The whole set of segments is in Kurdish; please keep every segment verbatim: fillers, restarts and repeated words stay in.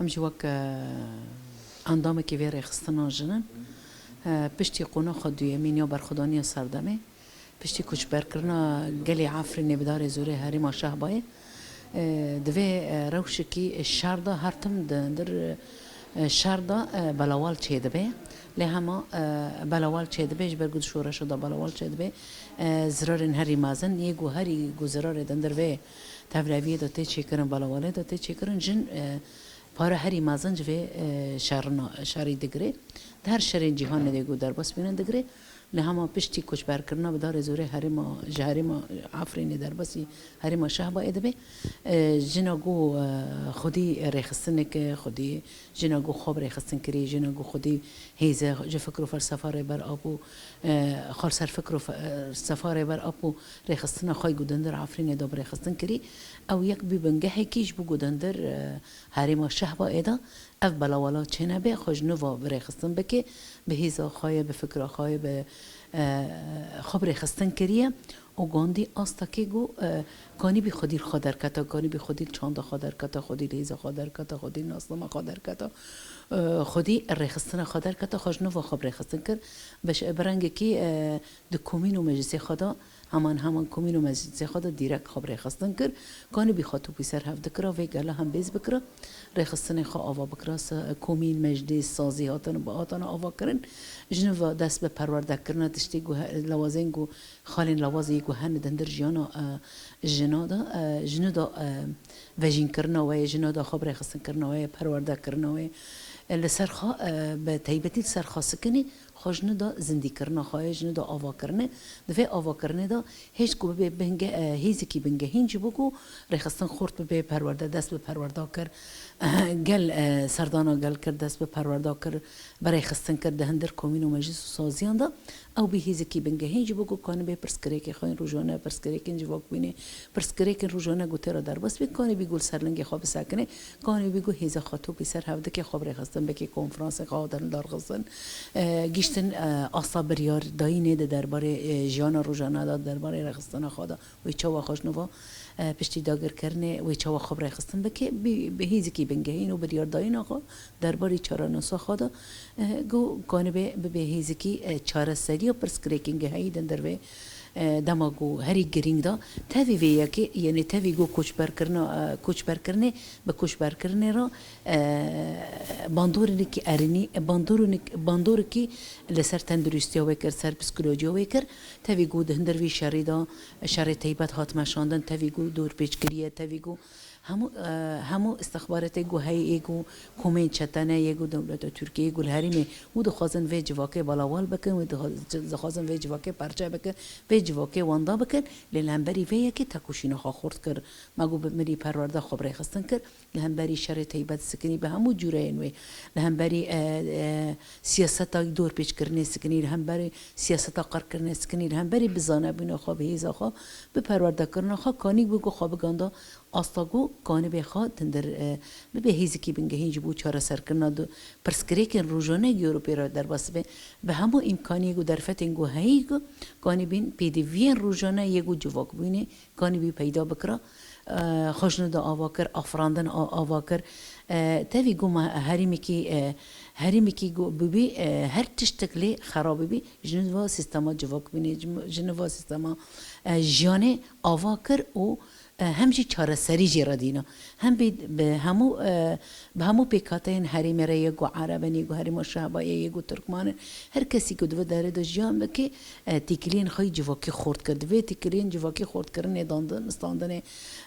Em jî wek, e, endamekî vê rêxistina jin in. E, piştî qûna xwe duyemîn ya berxwedaniya serdemê, piştî koçberkirina gelê Efrînê bi darê zorê herêma Şehbayê, e, di vê, e, rewşekî şer de her tim di hundir, e, şer de, e, belawal çêdibe. Lê hema, e, belawal çêdibe, ji ber ku di şoreşa de belawal çêdibe, e, zirarên herî mezin, yê ku herî ku zirarê di hundir vê tevleviyê de tê çêkirin, belawalê de tê çêkirin, jin, e, para herî mezin ji vê, e, şerina, şerî digire. Di her şerên cîhanê de ku derbas bînin digire. Lê hema piştî koçberkirina bi darê zorê herêma, ji herêma Efrînê derbasî herêma Şehbayê dibe. E, jina ku, e, xwedî rêxistineke, xwedî jina ku xwe bi rêxistin kirî, jina ku xwedî hêze ji fikr û felsefa Rêber Apo, e, xwe li ser fikr û fe-, e, sefa Rêber Apo rêxistina xwe ku di hundir Efrînê de bi rêxistin kirî. Ew yek bî bingehekî ji bo ku di hundir, e, herêma Şehbayê de ev belawala çênebe, xwe ji nû ve bi rêxistin bike, bi hêza xwe ye, bi fikra xwe ye, bi, e, xwe bi rêxistin kiriye û gandî astekê ku, e, kanîbî xwedî li xwe derketa, kanîbî xwedî li çanda xwe derketa, xwedî li hêza xwe derketa, xwedî li nasnama xwe derketa, e, xwedî rêxistina xwe derketa, xwe ji nû ve xwe bi rêxistin kir. Bi ş-, bi rengekî, e, di komîn û meclisê xwe de Heman heman komîn û meclisê xwe de dîrekt xwe bi rêxistin kir. Kanîbî xwe topî ser hev dikira, vê gela hem bêz bikira. Rêxistinê xwe ava bikira, se-, komîn, meclis, sazî hatin, hatine ava kirin. Ji nû ve dest bi perwerdekirina tiştê ku he-, lawazên ku, xalên lawazê ku hene di hundir jiyana, e, jina de, e, ji nû de, e, vejînkirina wê, ji nû de xwe bi rêxistinkirina wê, perwerdekirina wê, e, li ser xwe, e, bi taybetî li ser xwe sikinî, xwe ji nû de zindîkirina xwe ye, ji nû de avakirinê. Di vê avakirinê de hêj ku bibe binge-, e, hêzekî bingehîn ji bo ku rêxistin xurt bibe, perwerde dest bi perwerda kir, gel, e, serdana gel kir, dest bi perwerda kir, bi rêxistin kir di hundir komîn û meclis û saziyan de. Ew bî hêzekî bingehîn ji bo ku kanibe pirsgirêkê xwe yên rojane, pirsgirêkên civakbûnê, pirsgirêkên rojane ku tê re derbas bê, kanibî ku li ser lingê xwe bisekine, kanibî ku hêza xwe topî ser hev dike, xwe bi rêxistin bike, konferansên xwe hatin darxistin, e, giştin, e, asta biryardayînê di derbarê, e, jiyana rojane de, di derbarê rêxistina xwe de, wê çawa xwe ji nû ve, e, piştî dagirkirinê, wê çawa xwe bi rêxistin bike, bî, bi hêzekî bingehîn û biryardayîna xwe derbarê çarenûsa xwe de, e, ku kanibê bibe hêzekî, e, çareseriya pirsgirêkên gehayî di hundir vê, e, dema ku herî girîng de, tevî vê yekê, yenê tevî ku koçberkirina, e, koçberkirinê, bi koçberkirinê re, e, bandorênekî erênî, bandorênek-, bandorêkî li ser tenduristiya wê kir, ser psîkolojiya wê kir, tevî ku di hundir vî şerî de, şerê teybet hat meşandin, tevî ku dorpêç kiriye, tevî ku Hemû, e, hemû istixbaratê ku heye, yê ku komên çete ne, yê ku dewleta Tirkiyê ku li herêmê û dixwazin vê civakê belawal bikin, wê dixa-, dixwazin vê civakê perçe bikin, vê civakê wenda bikin, lê li hemberî vê yekê tekoşîna xwe xurt kir. Me ku bi mirî perwerde xwe bi rêxistin kir, li hemberî şerê teybet sikinî bi hemû cûreyên wê, li hemberî, e, e, siyaseta dorpêçkirinê sikinî, li hemberî siyaseta qirkirinê sikinî, li hemberî bizanebûna xwe, bi hêza xwe, bi perwerdekirina xwe, kanî bû ku xwe biganda asta ku kanibê xwe di hundir, e, bibe hêzekî bingehîn ji bo çareserkirina du pirsgirêkên rojane yê Ewropê re derbas bibe, bi hemû îmkaniyê ku derfetên ku heyî ku kanibîn pêdiviyên rojane yê ku civakbûnê kanibî peyda bikira, e, xwe ji nû de ava kir, afirandin a-, ava kir. E, tevî ku me herêmekî, e, herêmekî ku bibî, e, her tiştek lê xerab bibî, ji nû va sîstema civakbûnê, ji, ji nû va sîstema, e, jiyanê ava kir û e, hem jî çareserî jê re dîna. Hem bî bi hemû, e, bi hemû pêkhateyên herêmê re yê ku Ereb in, yê ku herêma Şehbayê, yê ku Tirkman in, her kesî ku di vê derê de jiyan bike, e, têkiliyên xwe yî civakî xurt kir. Di vê têkiliyên civakî xurtkirinê, dandin, standinê,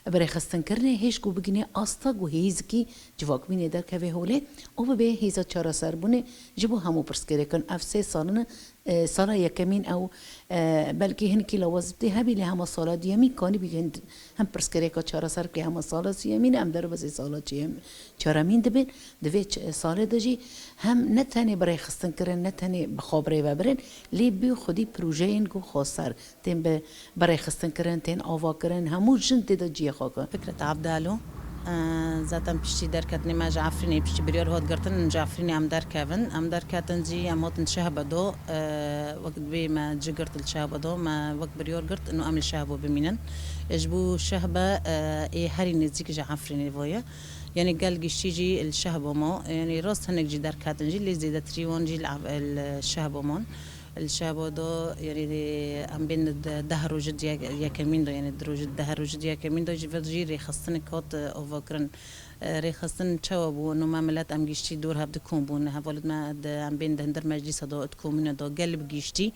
birêxistinkirinê hêj ku bigihîne asta ku hêzikî civakbûnê derkeve holê û bibe hêza çareserbûnê ji bo hemû pirsgirêkan. Ev sê sal in E, sala yekemîn ew, e, belkî hinekî lawaz tê hebî, lê hema sala duyemîn kanî bî hin-, hem pirsgirêka çareser kê, hema sala siyemîn em derbasî sala çiyem-, çaremîn dibin. Di vê ç-, salê de jî hem ne tenê birêxistin kirin, ne tenê bi xwe birêve birin, lê bi xwedî projeyên ku xweser tên bi, birêxistin kirin, tên ava kirin, hemû jin tê de cihê xwe kirin. Fikret Abdalo. E, zaten piştî derketinê me ji Efrînê, piştî biryar hat girtin, ji Efrînê em derkevin. Em derketin jî, em hatin Şehbe do. E, wek dibê me ci girt li Şehbe do, me wek biryar girt, ino em li Şehbo bimînin. E, ji bo Şehbe, e, ê herî nêzîk ji Efrînê ve ye. Yanî gel giştî jî li Şehba ma, yanî rast hinek jî derketin jî, lê zêdetirî wan jî li ev-, li Şehba man. Li Şehba da, yanî em bên de-, deh rojî di yek-, yekemîn de, yanî di rojî, deh rojî di yekemîn de jî vir jî rêxistinek hat, e, avakirin. E, rêxistin çawa bû? Ino me milet em giştî dor hev di kom bûn. Hevalêt me di, em bên di hundir meclîsa da, di komîna da, gel bi giştî.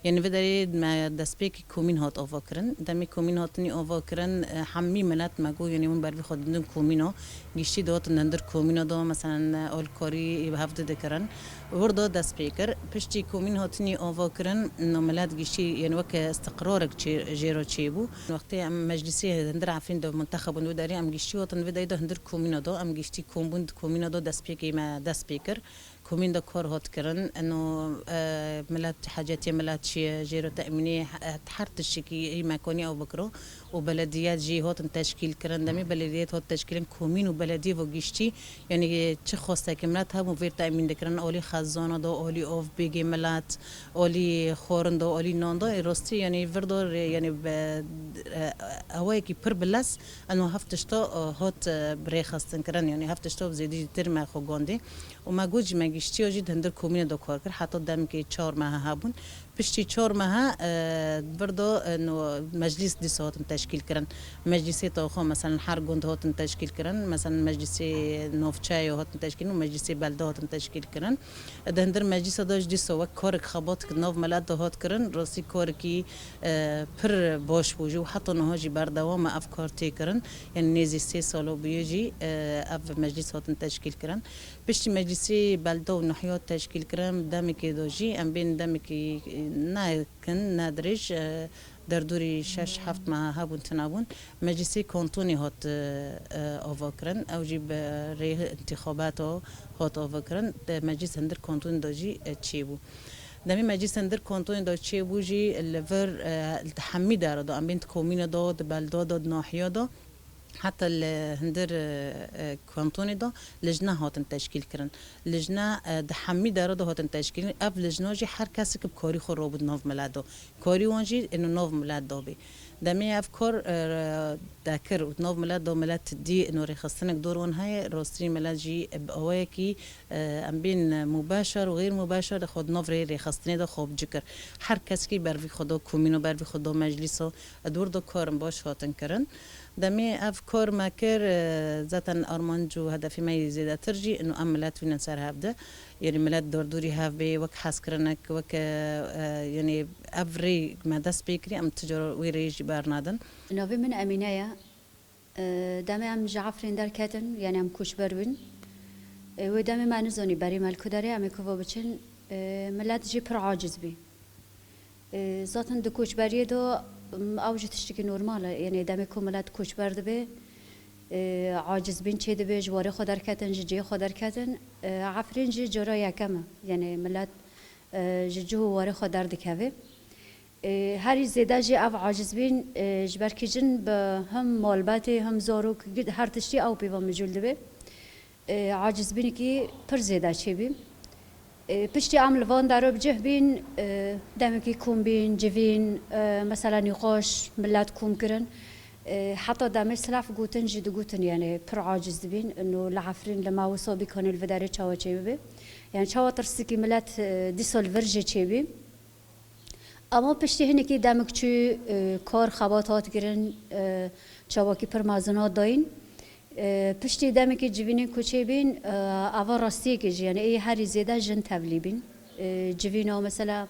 Yanî vê derê me destpêkî komîn hat avakirin. Demê komîn hatinî avakirin, e, hemî milet me got, yanî hûn ber vî xwe didin komîna. Giştî dihatin hundir komîna da, meselen, e, alîkarî bi hev dikirin. Wir da dest pê kir. Piştî komîn hatinî avakirin, no milet giştî, yanî weke istiqrarek çê, jê re çêbû. Wextê em meclîsê hundir Efrîn de muntexeb bûn, wê derê em giştî hatin vê derê de hundir komîna da, em giştî kom bûn, di komîna da destpêkê me dest pê kir. Komîn de kar hat kirin. Eno, e, milet, hecetiyê milet çi ye, jê re temînê he-, her tiştekî ê mekanî ew bikiro û belediyet jî hatin teşkîl kirin. Demê belediyet hat teşkîlin, komîn û belediyê ve giştî, yanî çi xwestekî milet hebû vêr temîn dikirin. Alî xezana da, alî av bêgê milet, alî xwarin da, alî nan da. Ê rastî, yanî vir da rê-, yanî be, e, ewayekî pir bi lez, eno hev tişta, e, hat, e, bi rêxistin kirin. Yanî hev tişta bi zêdî jî tir me xwe gandî. Û me got jî me giştiya jî di hundir komînê de kar kir. Heta demekê çar mehe hebûn. Piştî çar mehe, e, vir da, e, no, meclîs dîsa hatin teşkîl kirin. Meclîsê taxa, meselen, her gund hatin teşkîl kirin. Meselen, meclîsê navçeyê hatin teşkîl kirin û meclîsê belde hatin teşkîl kirin. Di hundir meclîsa de jî dîsa wek karek xebatek di nav milet de hat kirin. Rastî karekî, e, pir baş bû jî û heta niha jî berdewam e ev kar tê kirin. Yanî nêzî sê sala bûye jî, e, ev meclîs hatin teşkîl kirin. Piştî meclîsê belde û nahiyat teşkîl kirin, demekê de jî em bên demekî, e, ne kin, ne dirêj, e, derdorî şeş heft meha hebûn, tune bûn. Meclîsê kantonê hat, e, e, avakirin. Ew jî bi rêya întîxabata hat avakirin. Di meclîs hundir kantonê de jî, e, çêbû. Demê meclîs hundir kantonê de çêbû jî li vir, e, li hemî dera de, em bên di komîna de, di belda de, di nahiya de, heta li hundir, e, e, kantonê de lijne hatin teşkîl kirin. Lijne, e, di hemî dera de hatin teşkîl kirin. Ev lijna jî her kesek bi karî xwe rabû di nav milet de. Karî wan jî ino nav milet de bê. Demê ev kar, e, dekir û di nav milet de milet dî ino rêxistinek dor wan heye, rastî milet jî bi awayekî, e, em bên mubeşer û xêr mubeşer xwe di nav rê rêxistinê de xwe bi cî kir. Her kesekî ber vî xwe da komîno, ber vî xwe da meclîsa, e, dor de karin baş hatin kirin. Demê ev kar me kir, e, zaten armanc û hedefê me yê zêdetir jî ino em milet bînin ser hev de. Yanî milet dordorî hev bê, wek hezkirinek, wek, e, e, yanî ev rê me dest pê kirî, em ti cara wê rêyê jî bernadin. Navê min Emîne ye. E, demê em ji Efrîn derketin, yanî em koçber bûn. E, wê demê me nizanî berî me li ku derê, em ê kuva biçin. E, milet jî pir aciz bî. E, zaten di koçberiyê de, m, ew jî tiştekî normal e. Yanî demê ku milet koçber dibe, e, acizbîn çêdibe, ji warê xwe derketin, ji cihê xwe derketin. E, Efrîn jî cara yekem e. Yanî milet, e, ji cih û warê xwe derdikeve. E, herî zêde jî ev acizbîn, e, ji ber kî jin bi him malbetê, him zarok, gi-, her tiştî ew pê ve mijûl dibe. E, acizbînekî pir zêde çêbî. E, piştî em li van dero bi cih bîn, e, demekî kom bîn, civîn, e, mesela nîqaş, milet kom kirin. E, heta demê silav gotin jî digotin, yanî pir aciz dibîn. Ino li Efrîn li me wisa bîkanî li vê derê çawa çêbibe. Yanî çawa tirsikî milet, e, dîsa li vir jî çêbî. Ama piştî hinekî demek çû, e, kar xebat hat kirin, e, çavakî pir mezin hat dayîn. E, piştî demekî civînên ku çêbîn, e, eva rastiyekê jî, yanî ê herî zêde jin tevlî bîn. E, civîna mesela,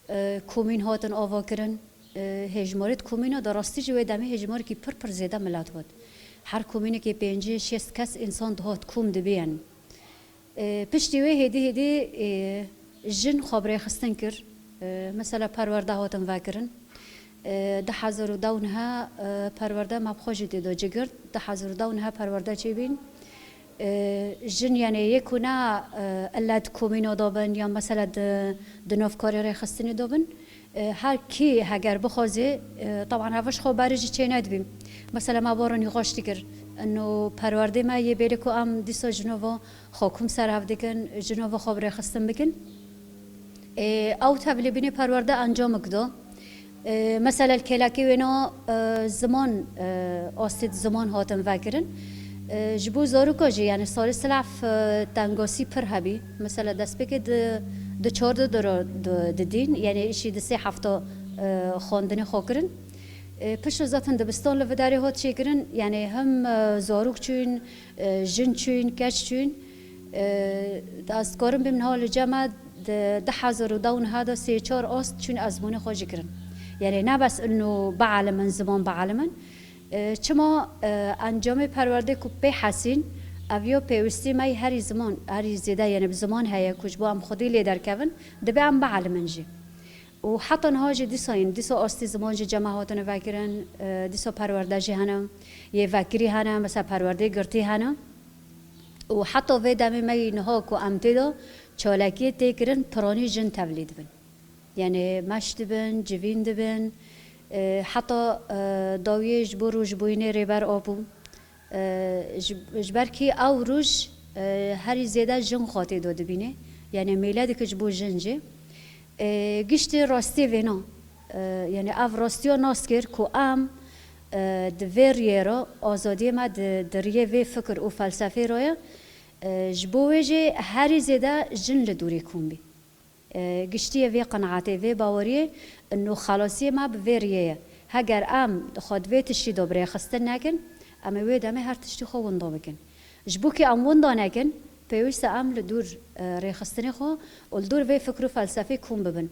e, komîn hatin ava kirin. E, hêjmarê di komîna de rastî jî wê demê hêjmarekî pir pir zêde milet hat. Her komînekê pêncî şêst kes însan dihat kom dibe, yanî. E, piştî wê hêdî hêdî, e, jin xwe bi rêxistin kir. E, mesela perwerde hatin vekirin. E, du hezar û deh û neh, e, perwerde me bi xwe jî tê de cî girt. Du hezar û deh û neh perwerde çêbîn. E, jin, yanî yê ku ne, e, ille di komîna de bin ya mesela di, di nav karê rêxistinê de bin. E, her kî heger bixwaze, e, teban ev ji xwe berê jî çê nedibî. Mesela me baro nîqaş dikir. Ino perwerdê me yê bêrê ku em dîsa ji nava xwe kom ser hev dikin, ji nava xwe bi rêxistin bikin. E, ew tevlîbînê perwerde encamek da. E, mesela li kêlekê wêna, e, ziman, e, astê di ziman hatin vekirin. E, ji bo zaroka jî, yani salê silaf, e, tengasî pir hebî. Mesela destpêkê di, di çar de dira di, didîn, yani îşî di sê hefta, e, xwendinê xwe kirin. E, piştre zaten dibistan li vê derê hat çêkirin, yani hem, e, zarok çûn, e, jin çûn, keç çûn. E, ez dikarim bêm niha li cem me di du hezar û deh û neh de sê çar ast çûn ezmûnê xwe jî kirin. Yani ne bes ino bielimin, ziman bielimin, E, çima, e, encamê perwerdê ku pê hesîn, ev ya pêwîstî me yî herî ziman, herî zêde, yani bi ziman heye ku ji bo em xwedî lê derkevin, dibe em bielimin jî. Û heta niha jî dîsa yin, dîsa astî ziman ji cem me hatine vekirin, e, dîsa perwerde jî hene, yê vekirî hene, mesela perwerdê girtî hene. Û heta vê demê me yî niha ku em tê de çalakiyê tê kirin, piranî jin tevlî dibin. Yani meş dibin, civîn dibin, e, heta, e, dawiyê ji bo rojbûyînê Rêber Apo. E, ji, ji ber kî ew roj, e, herî zêde jin xwe tê de dibîne. Yani mêle dike ji bo jin jî. E, giştî rastiyê vêna. E, yani ev rastiya nas kir ku em, e, di vê riyê re azadiyê me di, di riyê vê fikir û felsefê re ye. E, ji bo wê jî herî zêde jin li dûrî kom bî. E, giştiyê vê qenaetê, vê baweriyê, ino xelasiyê me bi vê riyê ye. Heger em xwe di vê tiştî de bi rêxistin nekin, em ê wê demê her tiştî xwe winda bikin. Ji bo ku em winda nekin, pêwîst e em li dûr, e, rêxistinê xwe û li dûr vê fikr û felsefê kom bibin.